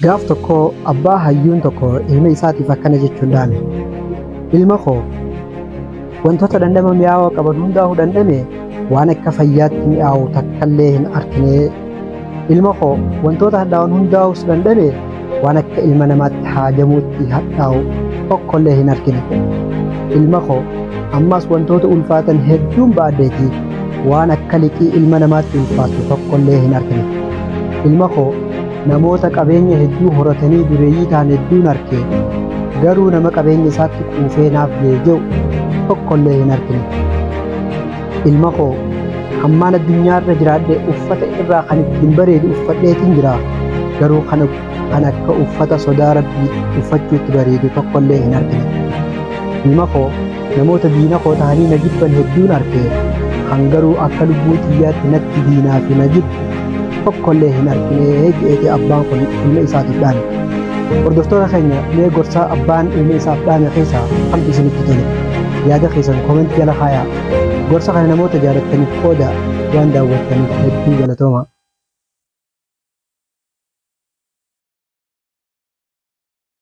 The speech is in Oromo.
Gaaf tokko abbaa hayyuun tokko ilma isaatiif akkana jechuun dhaame. Ilma koo, wantoota dhandhama mi'aawaa qaban hundaa'uu dhandhame, waan akka fayyaatti mi'aawu takkallee hin argine. Ilma koo, wantoota hadhaa'an hundaa'us dhandhame, waan akka ilma namaatti haajamuutti hadhaa'u tokkollee hin argine. Ilma koo, ammas wantoota ulfaatan hedduun ba'adheeti, waan akka liqii ilma namaatti ulfaattu tokkollee hin argine. Ilma koo, namoota qabeenya hedduu horatanii dureeyyii ta'an hedduun arge, garuu nama qabeenya isaatti quufee naaf ga'e jedhu tokkollee hin argine. Ilma koo, hammaan addunyaarra jiraadhe uffata irraa kan ittiin bareedu uffadheetiin jira, garuu kan akka uffata sodaa Rabbii uffachuutti bareedu tokkollee hin argine. Ilma koo, namoota diina koo ta'anii na jibban hedduun arge, kan garuu akka lubbuu xiyyaatti natti diinaa fi na jibbu tokkollee hin argine jedheeti abbaan kun ilma isaatiif dhaame. Hordoftoota keenya, mee gorsa abbaan ilma isaaf dhaame keessaa kamtu isinitti tole? Yaada keessan comment jala kaayaa. Gorsa kana namoota jaalattaniif qooda. Waan daawwattaniif hedduu galatooma.